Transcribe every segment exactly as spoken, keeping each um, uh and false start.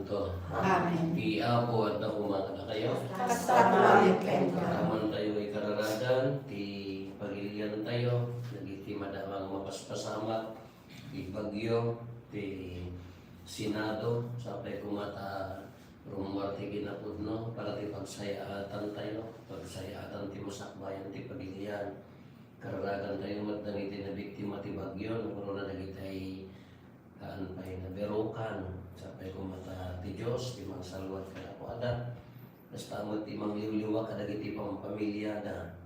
Amen. Ti Apo adda koma kadakayo. Kasta met kenka. Amantayo ikararagan ti pagiliantayo dagiti madama nga mapaspasamak ti bagyo, ti Senado, sapay koma ta rummuar ti kinapudno para ti pagsayaatantayo, pagsayaatan ti masakbayan ti pagilian. Kararagantayo met dagiti nabiktima ti bagyo, no, kunana dagitay haan pay nabirukan, sapay koma ta ti Dios ti mangsalwat kadakuada. Kasta met ti mangliwliwa kadagiti pampamiliada.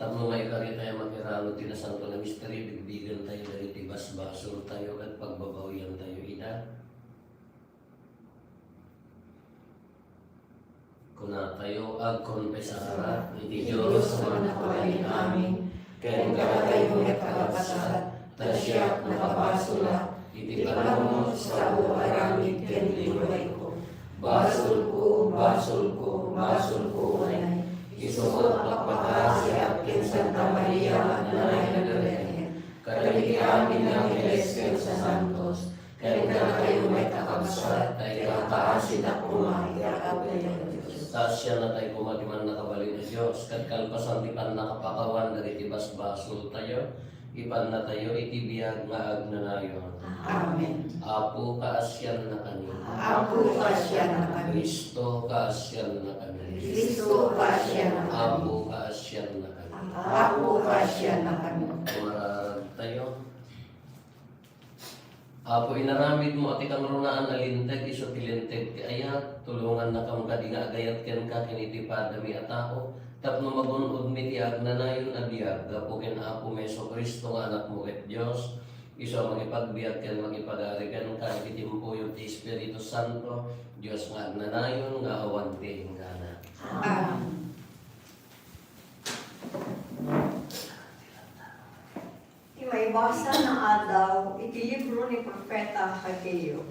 Tapno maikaritayo a makiralo ti nasanto a misterio, bigbigentayo dagiti basbasoltayo ket pagbabawiantayo ida. Kunatayo, agkonfesara iti Dios a mannakabalin amin, ken kadakayo met a kakabsat, ta siak nakabasolak iti panunot, sao, aramid ken liwayko. Basolko, basolko, basolko unay. Isu a pakpakaasiak ken Santa Maria nga Agna nga Birhen, kadagiti amin nga angheles ken santos, ken kadakayo met a kabsat, ta ikakaasidak koma iti apotayo a Dios. Kaasiannatayo koma ti mannakabalin a Dios, ket kalpasan ti pannakapakawan dagiti basbasoltayo, ipannatayo iti biag nga agnanayon. Amen. Apo, kaasiannakami. Apo, kaasiannakami. Cristo, kaasiannakami. Cristo, kaasiannakami. Apo, kaasiannakami. Apo, kaasiannakami. Mararagtayo. Apo, inaramidmo a ti kangrunaan a linteg isu ti linteg ti ayat. Tulongannakam kadi nga agayat kenka ken iti padami a tao, tapno magun-odmi ti agnanayon a biag gapu ken Apomi Jesu-Cristo nga Anakmo ket Dios, isu a mangipagbiag ken mangipagari kenka iti tiempoyo ti Espiritu Santo, Dios nga agnanayon nga awan ti inggana. Amen. Ti maibasa nga adaw iti libro ni Profeta Hageo.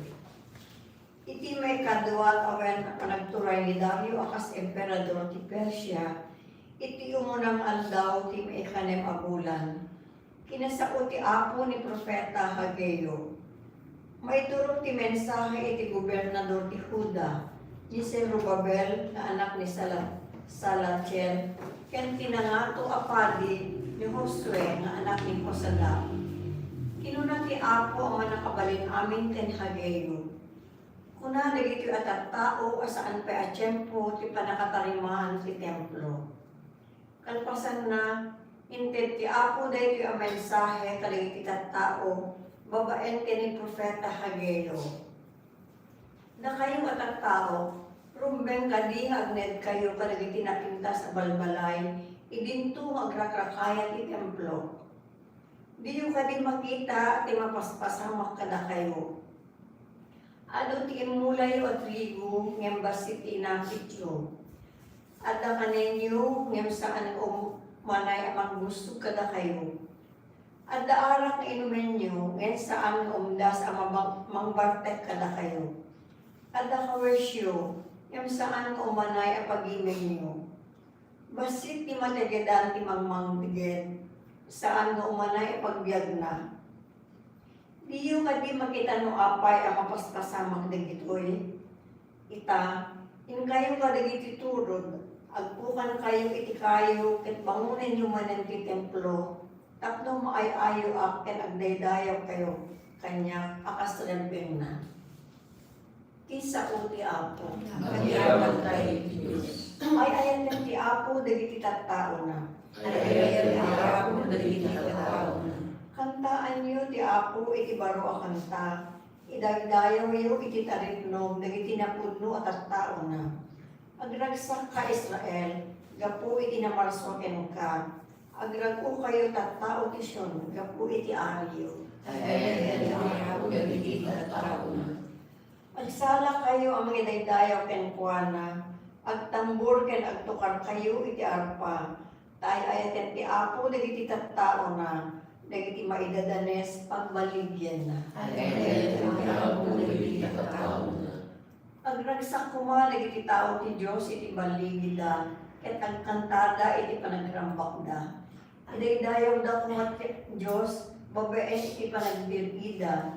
Iti maikadua a tawen a panagturay ni Dario a kas emperador ti Persia, iti umuna nga aldaw ti maikanem a bulan, kinasao ti Apo ni Profeta Hageo. Maiturong ti mensahe iti gobernador ti Juda, ni Zerubabel nga anak ni Sala-, Salatiel, ken ti nangato a padi ni Josue nga anak ni Josadak. Kinuna ti Apo a Mannakabalin-amin ken Hageo, Kuna dagitoy a tattao a saan pay a tiempo ti pannakatarimaan ti templo. Kalpasanna, inted ti Apo daytoy a mensahe kadagiti tattao babaen ken ni Profeta Hageo. Dakayo a tattao, rumbeng kadi nga agnedkayo kadagiti napintas a balbalay idinto nga agrakrakaya ti templo. Diyo kadi makita ti mapaspasamak kadakayo? Adu ti immulayo a trigo ngem bassit ti inakityo. Adda kanenyo ngem saan nga umanay a mangbussog kadakayo. Adda arak nga inumenyo ngem saan nga umdas a mabang-, mangbartek kadakayo. Adda kawersyo ngem saan nga umanay a pagimenyo. Bassit ti matigedan ti mangmangtiged, saan nga umanay a pagbiagna. Diyo kadi makita no apay a mapaspasamak dagitoy? Ita, inkayo kadagiti turod, agpukankayo iti kayo ket bangonenyo manen ti templo, tapno maay-ayoak ken agdaydayawkayo kaniak a kas rumbengna. Ti sao ti Apo. Agyamankay ti Dios. Ay-ayaten ti Apo dagiti tattaona. Ay-ayaten ti Apo dagiti tattaona. Kantaanyo ti Apo iti baro a kanta. Idaydayawyo iti taripnong dagiti napudno a tattaona. Agragsakka, Israel, gapu iti namarsua kenka. Agrag-okayo, tattao ti Sion, gapu iti Ariyo. Ay-ayaten ti Apo dagiti tattaona. Agsalakayo a mangidaydayaw kenkuana, agtambor ken agtukarkayo iti arpa, ta ay-ayaten ti Apo dagiti tattaona, dagiti maidadanes, pagbaligianna. Ay-ayaten ti Apo dagiti tattaona. Agragsak koma dagiti tao ti Dios iti baligida, ket agkantada iti panagrambakda. Idaydayawda koma ti Dios babaen iti panagbirbida.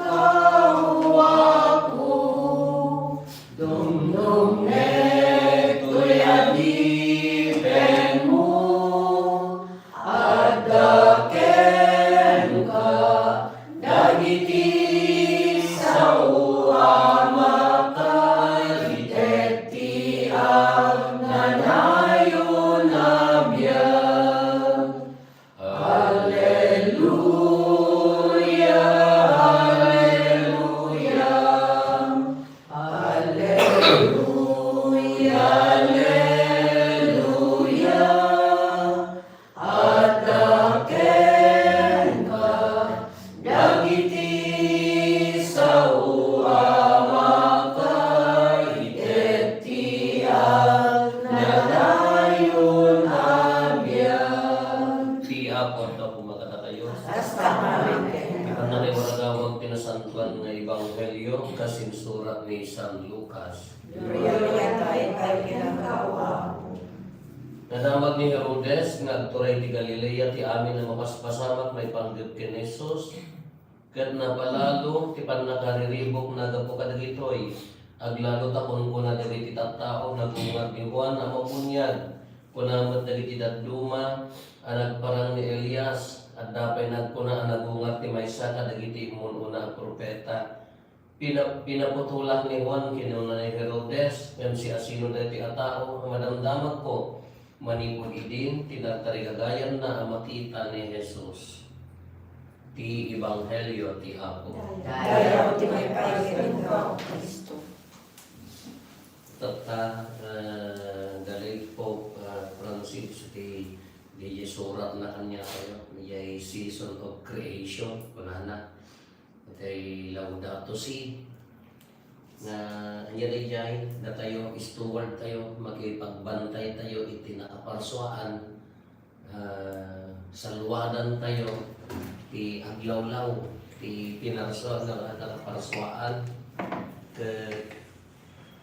Kahuapo, dumdumnek toy adipenmo. Adda kenka dagiti sao a makaited ti agnanayon a biag. Alleluia, alleluia, alleluia, alleluia. Adda kenka dagiti sao a makaited ti agnanayon a biag. Ti Apo adda koma kadatayo. Kasta met kenka. Ania ti waragawag ti nasantoan nga ebanghelio kas insurat ni San Lucas. Gloria tayo, Panginoon, Apo. Nadamag ni Herodes nga agturay ti Galilea ti amin a mapaspasamak maipanggep ken ni Jesus, ket napalalo ti pannakariribukna gapu kadagitoy. Aglalo ta kunkuna dagiti tattao, "Nagungar ni Juan a Mabuniag." Kuna met dagiti dadduma a nagparang ni Elias. Adda pay nagkuna a nagungar ti maysa kadagiti immun-una a profeta. Pina-, pinaputolak ni Juan, kinuna ni Herodes, ngem siasino daytoy a tao a madamdamagko? Manipud idin, ti nagtarigagayanna a makita ni Jesus. Ti Ebanghelio ti Apo. Dayaw ti maipaay kenka, Cristo. Tatta, ah, galing Pope, ah, Francis ti, di isuratna kaniatayo, ijay season of creation, kunana. Itay Laudato Si, nga ania daydiay, datayo, steward tayo, makipagbantay tayo iti nakaparsuaan, ah, salwadan tayo ti aglawlaw, ti pinarsuaan nga nakaparsuaan, ket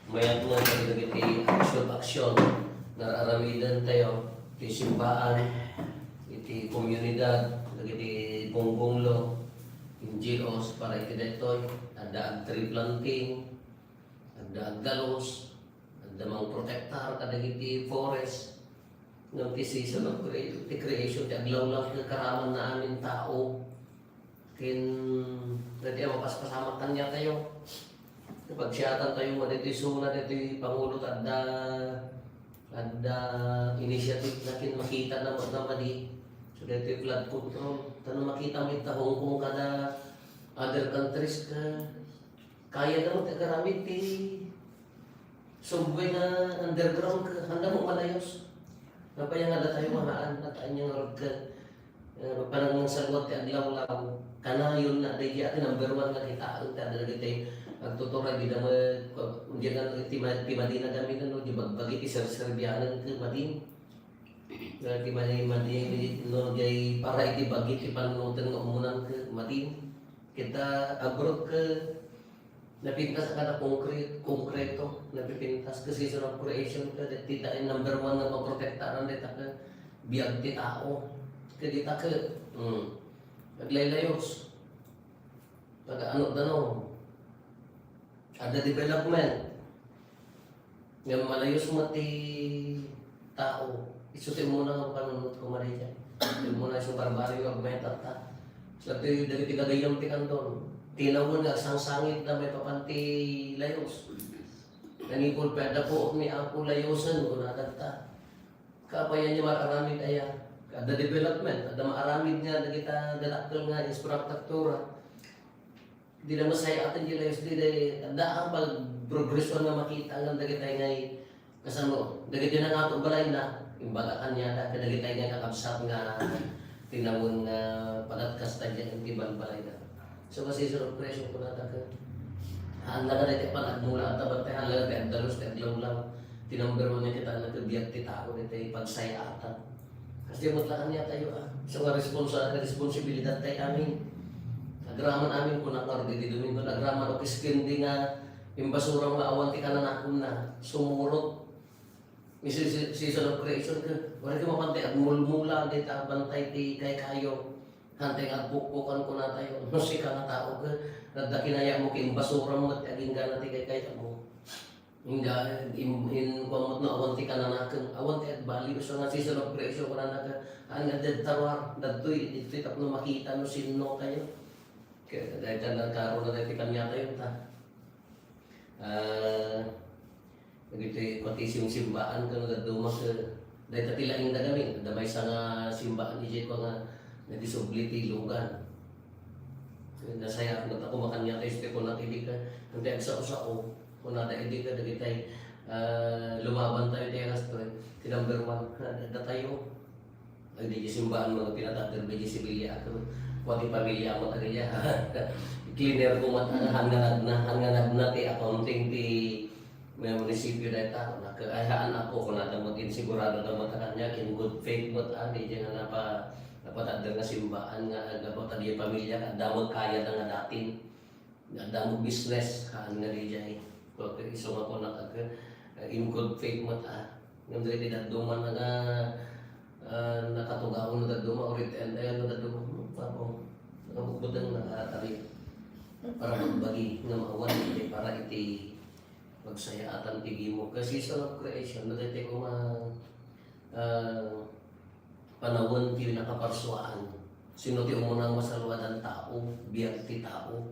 mayat nga dagiti action-action nga ar-aramiden tayo, ti simbaan, iti komunidad, dagiti gunggunglo, N G Os para iti daytoy, adda ag-tree planting, adda agdalus, adda mangprotektar kadagiti forest. Ngem ti season of cre-, ti creation, ti aglawlaw, ti karaman na amin tao. Ken, dati a mapaspasamak kaniatayo. Pagsiatan tayo nga ditoy suna, ditoy Pangulo, adda, adda initiative na ken makita na met nga madi. So, ditoy flood control. Tano makita mo ita Hong Kong kada other countries ka. Kaya na mo ti agaramid ti subway nga underground ka. Handa mo malayos. Napaya nga datayo mahaan, at anya nga rod ka. Eh, panangsalwat ti aglawlaw, kanayon na, daydi a ti number one nga kitaen ti adda dagiti agtuturay, di da ma-, di nga ti ma-, ti madina gamin, no, di bagbagi ti serserbianan ket madin. Nga ti madi-, madi-, no, jay para iti bagi ti panunoten nga umunan ket madin. Kita abroad ket napintas a kada konkre-, konkreto, napipintas ket season of creation ket dagiti ta number one nga maprotektaran dita ket biag ti tao. Ket dita ket, mm, naglaylayos. Taga ano, dano. Adda development. Ngem malayos met ti tao. Isu ti umuna nga panunot ko, Maria. Ti umuna isu barbareng nga agmayat tatta. Sa ti dagiti gagayyem ti kanton. Tinawen nga agsangsangit da maipapan ti layos. Nanipul pay adda puot ni Apo layosen, kuna tatta. Kapayan niya mar-aramid aya. Adda development, adda maaramid nga dagita dadakkel nga infrastruktura. Di na masay-aten ti layos di, di, adda ang pagprogreso nga makita nga dagitay ngay kasano, dagiti nangato balay na, imbaga kanya da, kadagitay ngay kakabsat nga tinawen nga pagatkas ta diyan ti balbalay na. So, kasi surpresyo ko na ta ka, haan lang nga dagiti panagmula at tabat tayo, haan lang nga dagiti agdalus, dagiti aglawlaw. Ti number one nga kita nagkabiag ti tao, dagiti pagsayatan. Kasi met la kaniatayo, ah. Isu nga responsa-, responsibilidad tayo amin. Agraman amin, kuna nga, di, di Domingo, agraman o kiskindi nga Imbasura nga awan ti kananakenna, sumurot. Ni si-, si-, season of creation ka, wala ka mapantay agmulmula, dayta bantay ti kaykayo. Hantay nga agpukpukan kunatayo, no sika nga tao ka, nadda kinayatmo, ket imbasura met ti aginggana ti kaykayo mo. Ingga, in, in, kuan met no, awan ti kananakem, awan ti agbali, isu nga season of creation, kunana ka, "Haan nga dadtaruar, dadtoy, ditoy tapno makita no sinno tayo." Kaya, dahil ka nagkaroon na dahil ti kanya tayo, ta. Ah, dagiti pati sim-, simbaan ken dadduma ket dayta ti laing da kami. Adda maysa nga simbaan idiay ko nga nadisubli ti lugan. Nasayaat met ako makanyan tayo, isu ti kunak idi ka, anti agsao-sao, kunada idi ka dagitay, ah, lumaban tayo ti alas tres, ti number one, adda tayo. Ay, di simbaan mga pinatagder, di sibilya ako. Pati pamilya mo, tadi niya. Cleaner ko, mat-, haan nga nagna, haan nga nagna ti accounting ti may munisipyo dayta. Nak-, ay, haan ako, kung nata maging sigurado na matakan niya, in good faith mo, ah, di niya nga napa-, napatagder nga simbaan nga, agabot, tadi pamilya, adda mo kaya na nga datin. Adda mo business, haan nga dijay. Isu nga kunak, ah, in good faith met, ah. Ngem dagiti dadduma nga, ah, nakatugaw no dadduma, urit and ayan no dadduma, hmm, apo, nakabutbuteng, nakatari. Para magbagi nga maawan iti para iti pagsayaatan ti gimong. Kasi sa creation, dagiti kuma-, ah, panawen ti nakaparsuaan. Sino ti umuna nga masaluadan tao, biag ti tao.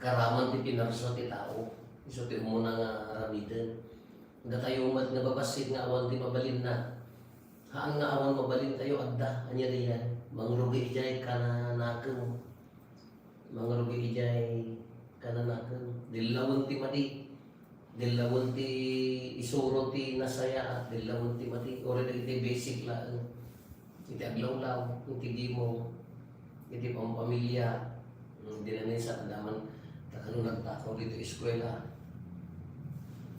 Karaman ti pinarsua ti tao. Isu ti umuna nga aramiden. Datayo met nga babassit nga awan ti mabalinna. Haan nga awan mabalintayo, adda. Ania diay? Mangrugi idiay kananakem. Mangrugi idiay kananakem. Dillawen ti madi. Dillawen ti isuro ti nasayaat, dillawen ti mati, uray dagiti basic laeng. Iti aglawlaw, iti gimong, iti pampamilya. Hmm, di na minsan, adaman, ta kano nagtakaw dito eskwela.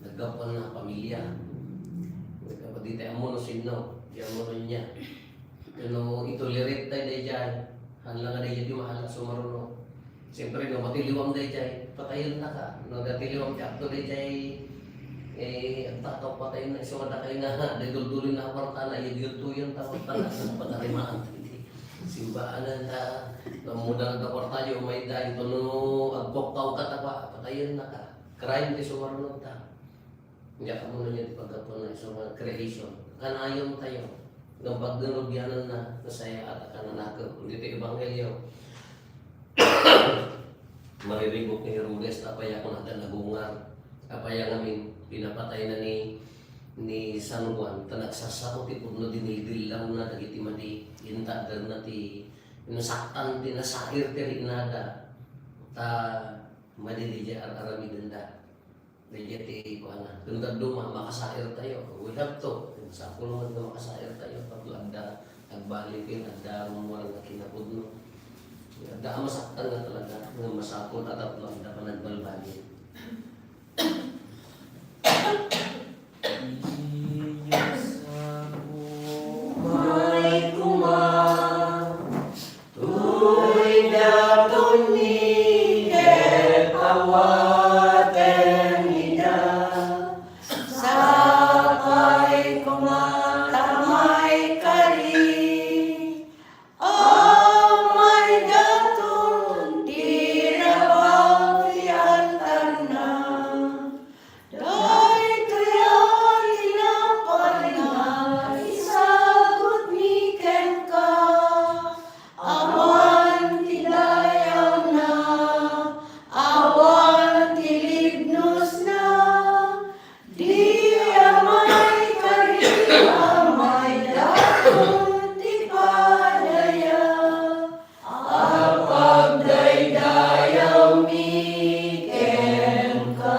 Naggapuan na pamilya. Naggapuan dito, amo no sino, di amo no niya. Kano itolerate tayo daydiay. Haan lang nga daydiay ti maala, sumaruno. Siyempre, no, matiliwam daydiay, patayennaka. No, natiliwam ti akto daydiay, eh, agtakaw, patayenna, isu nga dakay nga, daytoy duldulin na kwartana, iyudtuyan ta kwartana, sa pagarimaan, simbaanan ta, no, muda nga kwartayo, umayda, ito no, agkokkaw ka, tapa, patayennaka. Crime ti sumaruno ta. Diak ammo no ania ti paggapuan na isu nga creation. Kanayon tayo. Ngem paggarugiananna, nasayaat a kananakem. Ditoy ebanghelio, mariribuk ni Herodes, apay a kunada nagungar. Apay a ngamin, pinapatayna ni, ni San Juan, ta nagsasao ti pudno, dinildillawna dagiti madi, intaderna ti, nasaktan ti nasair ti riknada. Ta, madi diay ar-aramidenda. Daydiay ti kuana. Ken dadduma, makasairtayo. We have to. Masapul met nga makasairtayo. Tapno adda agbali ken adda rummuar nga kinapudno. Adda a masaktan nga talaga nga masapul a tapno adda panagbalbaliw. May kuma. Toy daton ni ket awaten ida, sapay koma ta maikari, amay daton ti rabaw ti altarna. Daytoy a tinapay nga isagutmi kenka, awan ti dayawna, awan ti libnosna, di a maikari amay daton ti padaya. Apagdaydayawmi kenka.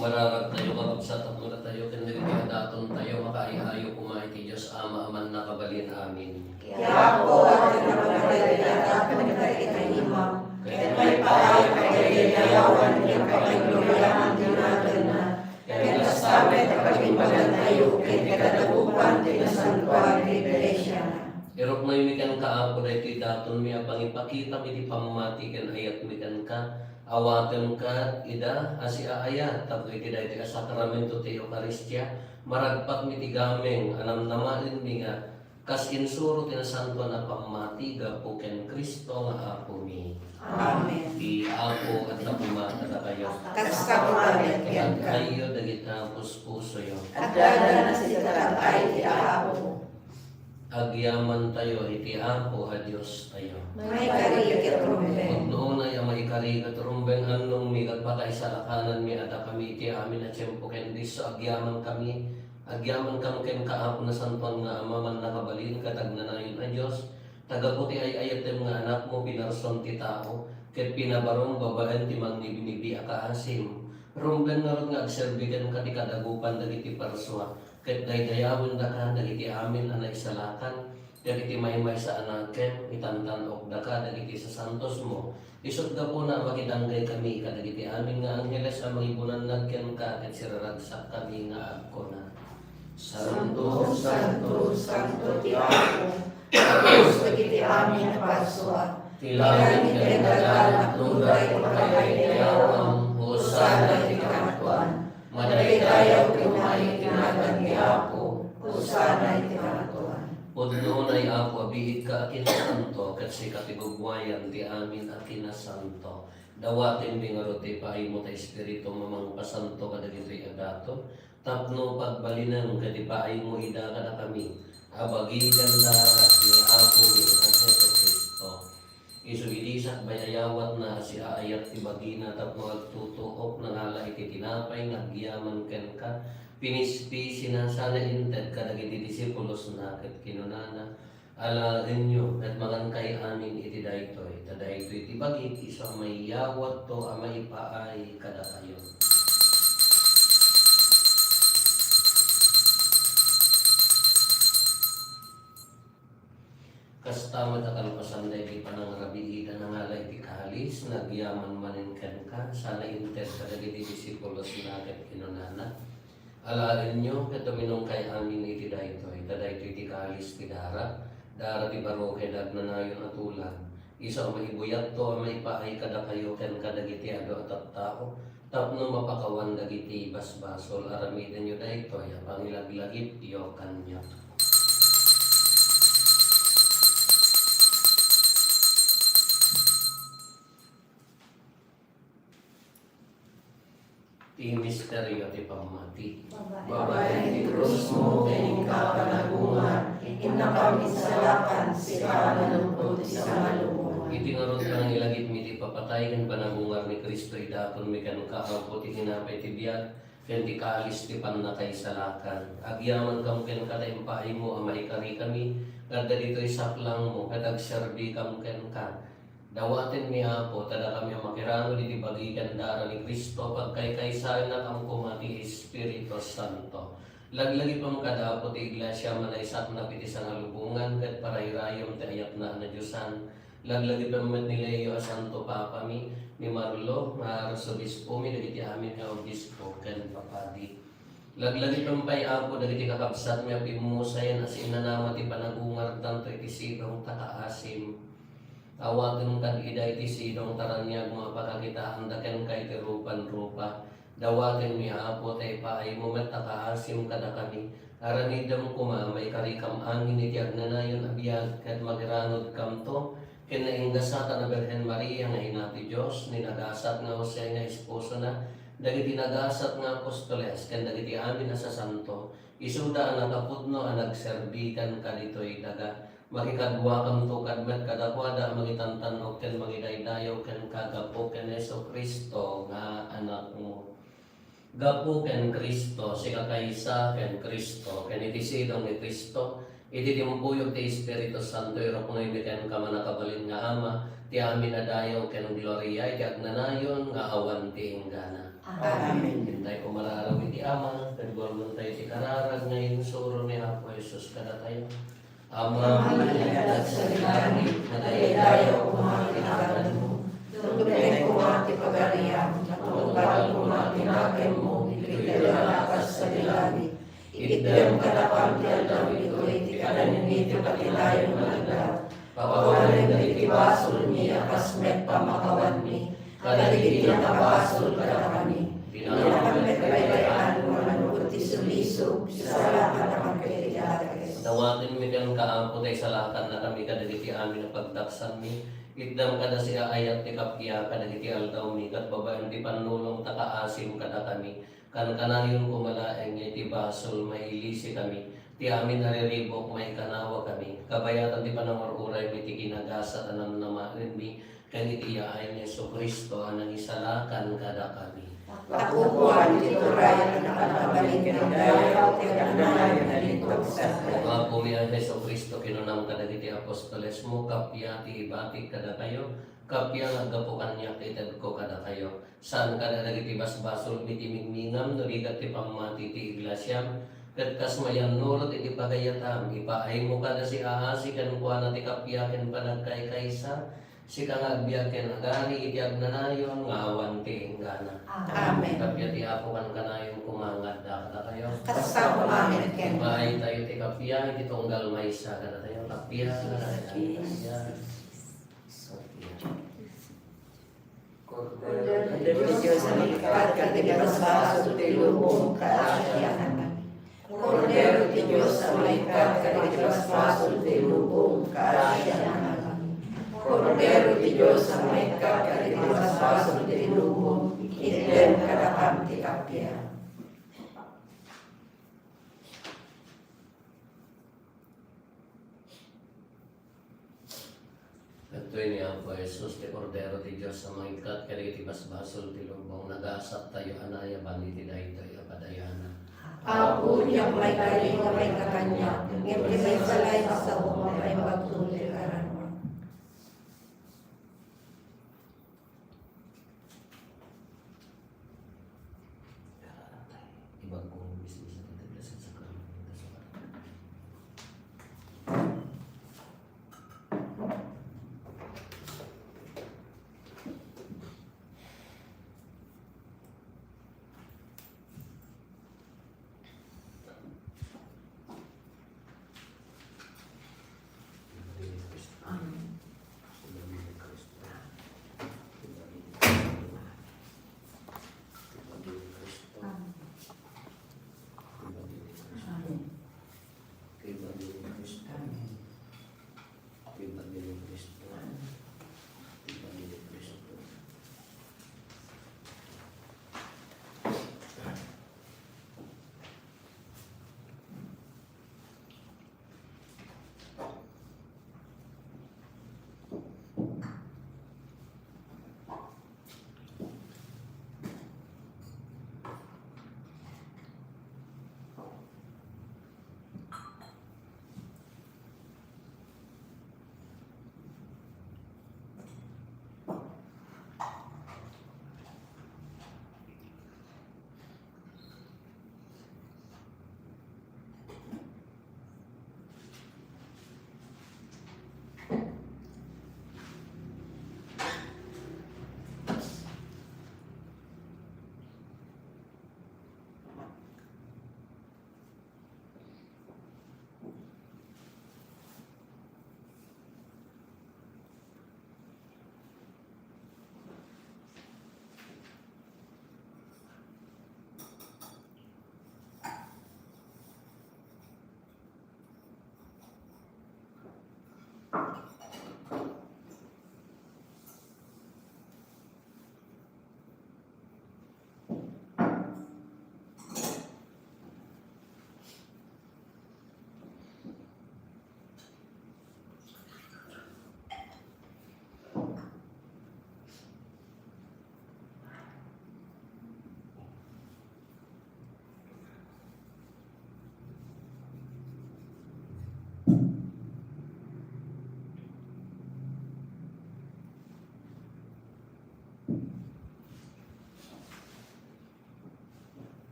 Mangaratayo, kakabsat, tapno datayo ken dagiti datontayo makaayo-ayo koma iti Dios Ama a mannakabalin. Amen. Ti Apo, a nagpagdaydayaw ken nagpagdaydayawan, ket maipaay a pagdaydayawan ken paggloriaan ti naganna. Ken kasta met a pagimbagantayo ken kadadagopan ti nasantoan nga iglesia. Iruknoymi kenka, Apo, daytoy datonmi a pangipakitam iti pammati ken ayatmi kenka, Awatem kadi ida a siaayat tapno iti daytoy a sakramento ti Eukaristia, maragpakmi ti gameng a namnamaenmi nga kas insuro ti nasantoan a pammati gapu ken Cristo nga Apomi. Amen. Ti Apo adda koma kadakayo. Kasta koma ket kenka. Ag-ayyo dagita puspusoyo. Adda nasidakay ti Apo. Agyamantayo iti Apo a Diostayo. Maikari ket rumbeng. Pudno unay a maikari ket rumbeng, annongmi ket pakaisalakananmi a dakami iti amin a tiempo ken disso agyamankami. Agyamankami kenka, Apo, nasantoan nga Ama, mannakabalin ket agnanayon a Dios, ta gapu ti ay-ayatem nga Anakmo, pinarsuam ti tao, ket pinabarom babaen ti mangnibinibi a kaasim. Rumbeng ngarud nga agserbi kenka ti kadagupan dagiti parsua, ket daydayawendaka dagiti amin a naisalakan, ket iti maymaysa a nakem, itantan-okdaka dagiti sasantosmo. Isut' gapuna a makidanggay kami kadagiti amin nga angheles a mangibunnannag kenka, ket siraragsak kami nga agkuna: Santo, santo, santo ti Apo, Dios dagiti amin a parsua. Ti langit ken daga natnogda iti pagkaydayawam. Hosanna iti Kangatoan. Madaydayaw ti umay iti nagan ti Apo. Hosanna iti Kangatoan. Pudno unay, Apo, a biigka a kinasanto, ket sika ti gugwayan ti amin a kinasanto. Dawatenmi ngarud ti ipaaymo ta Espiritu a mangpasanto kadagitoy a daton, tapno pagbalinen ket ipaaymo ida kadakami a bagi ken dara ni Apomi a Jesu-Cristo. Isu idi sakbay a yawatna a siaayat ti bagina tapno agtutuok, nangala iti tinapay nga agyaman kenka, pinispisina, sana inted kadagiti disipulosna, ket kinunana: Alaenyo ket mangankay amin iti daytoy, ta daytoy ti bagik isu a maiyawatto a maipaay kadakayo. Kasta met a kalpasan daydi panangrabiida, nangala iti kalis, nagyaman manen kenka, sana inted kadagiti disipulosna ket kinunana: Alaenyo ket uminumkay amin iti daytoy, ta daytoy ti kalis ti dara, dara ti baro ken agnanayon a tulag, isu a maibuyatto a maipaay kadakayo ken kadagiti adu a tattao, tapno mapakawan dagiti basbasol. Aramidenyo daytoy a pangilaglagipyo kaniak. Ti misterio ti pammati. Babaen ti krusmo ken inka a panagungar, innakam insalakan, sika a nanulbod ti sangalubongan. Iti ngarud, panangilagipmi ti ipapatay ken panagungar ni Cristo, idatonmi kenka, Apo, ti tinapay ti biag ken ti kalis ti pannakaisalakan. Agyamankam kenka ta impaaymo a maikarikami nga adda ditoy saklangmo ket agserbikam kenka. Dawatenmi, Apo, ta dakami a makirangod iti bagi ken dara ni Cristo, pagkaykaysaennakam koma ti Espiritu Santo. Laglagipem kada, Apo, ti Iglesia a manaysaknap iti sangalubongan ket parayrayem ti ayatna a nadiosan. Laglagipem met ni Leo a Santo Papami, ni Marlo nga Arsobispomi, dagiti amin nga obispo ken papadi. Laglagipem pay, Apo, dagiti kakabsatmi a pimmusayen a sinnanama ti panagungartanto iti sidong ta kaasim. Awatem kad ida iti sidong ta raniag nga pakakitaanda kenka iti rupan-rupa. Dawatenmi, Apo, ta ipaaymo met a kaasim kadakami. Aramidem koma a maikarikam amin iti agnanayon a biag ket makiranudkamto ken naingasatan a Birhen Maria nga Ina ti Dios, ni nagasat nga Jose nga esposona, dagiti nagasat nga apostoles, ken dagiti amin a sasanto, isuda a nakapudno a nagserbi kenka ditoy daga. Makikaduakamto kad met kadakuada a mangitantan-ok ken mangidaydayaw kenka gapu ken Jesu-Cristo nga Anakmo. Gapu ken Cristo, sikakaysa ken Cristo, ken iti sidong ni Cristo, iti timpuyog ti Espiritu Santo, iruknoymi kenka, mannakabalin nga Ama, ti amin a dayaw ken gloria iti agnanayon nga awan ti inggana. Amen. Intay ko mararaw iti Ama, ken guarmontayo ti kararag nga insuro ni Apo Jesus kadatayo. Ama, nga adda sadi langit, madaydayaw koma ti naganmo. Dumteng koma ti pagariam, natungpal koma ti nakemmo, iti dayta a kas sadi langit. Itdem kadakam ti aldaw ditoy ti kanan-mi ti patilayon nga aldaw. Pakawanem dagiti basolmi a kas met pamakawanmi Kadagiti nakabasol kadakami, dinakan met baybay-an no manukot ti sulisog, isalakannak ket iti dakes. Dawatenmi kenka, Apo, ta isalakannakami kadagiti amin a pagdaksanmi. Itdam kada siaayat ti kappia kadagiti aldawmi, ket babaen ti pannulong ta kaasim kadakami. Kankanayon koma laeng nga iti basol, mailisikami. Ti amin a riribuk, maikanawakami. Kabayatan ti panangur-uraymi ti kinagasat a namnamaenmi, ken iti yaay ni Jesu-Cristo a nangisalakan kadakami. Kapupuan ti turay a nakakabalin ken dayaw ken anayon a lintog sanda. O Apomi a Jesu-Cristo, kinunam kadagiti apostolesmo, kappia ti ibatik kadakayo, kappia nga aggapu kaniak ti itedko kadakayo. Saan kadagiti basbasolmi ti mingmingam no rigat ti pammati ti iglesiam, ket kas mayannurot iti pagayatam, ipaaymo kada siaasi kenkuana ti kappia ken panagkaykaysa, sika nga agbiag ken agari iti agnanayon nga awan ti inggana. Amen. Kappia ti Apo kankanayon koma nga adda kadatayo. Kasta koma met kenka. Ipaaytayo ti kappia iti tunggal maysa kadatayo. Kappia, kappia. Kordero ti Dios a mangikkat kadagiti basbasol ti lubong, kaasianakami. Kordero ti Dios a mangikkat kadagiti basbasol ti lubong, kaasianakami. Kordero ti Dios a mangikkat kadagiti basbasol ti lubong, itdem kadakam ti kappia. Daytoy ni Apo Jesus, ti Kordero ti Dios a mangikkat kadagiti basbasol ti lubong. Nagasattayo a nayaban iti daytoy a padayanan. Apo, diak maikari nga maikka kaniak, ngem ti maysa laeng a sao a maimbagto ti kararuak. Ibagko nga mismisa ti blessed sacrament.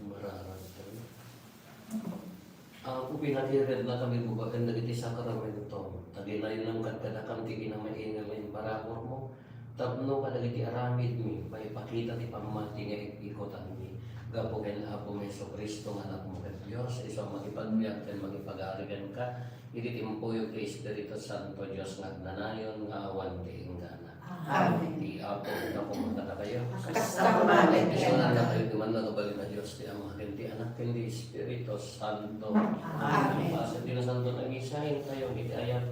Mararag tayo. Apo, pinakiridnakami babaen dagiti sakramento. Ta ginaylem kadkadakam ti kinamaingan nga imparaburmo tapno kadagiti aramidmi maipakita ti pammati nga ik-ikutanmi gapu ken Apomi Jesu-Cristo nga Anakmo ket Dios, isu a makipagbiag ken makipagari kenka, iti timpuyog ti Espiritu Santo, Dios nga agnanayon, nga awan ti inggana. Amen. Ti Apo, ita koma kadakayo. Kasta met. Isungan na kayo ti mannakabalin a Dios, ti Ama, ken ti Anak, ken ti Espiritu Santo. Amen. Paset ti Nasanto a Misa, intayo iti ayat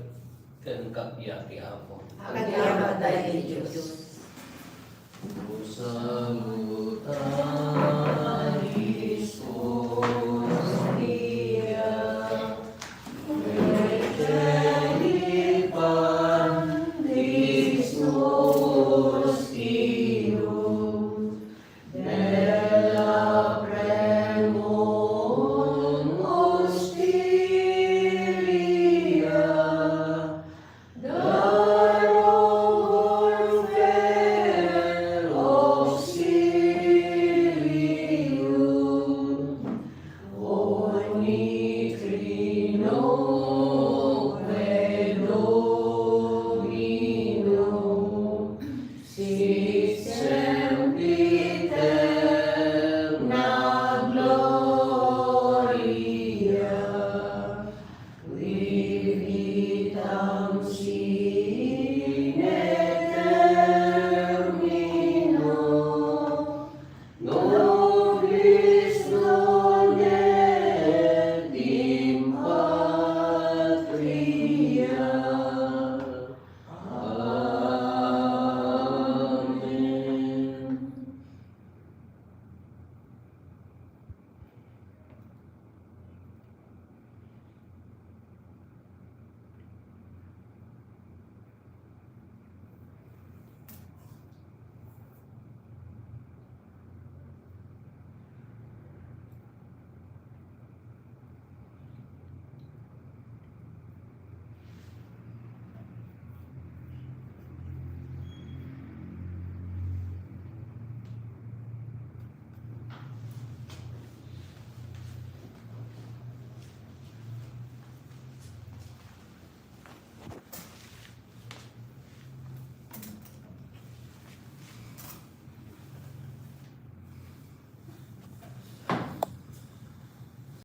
ken kappia ti Apo. Agyamanak daydi Dios.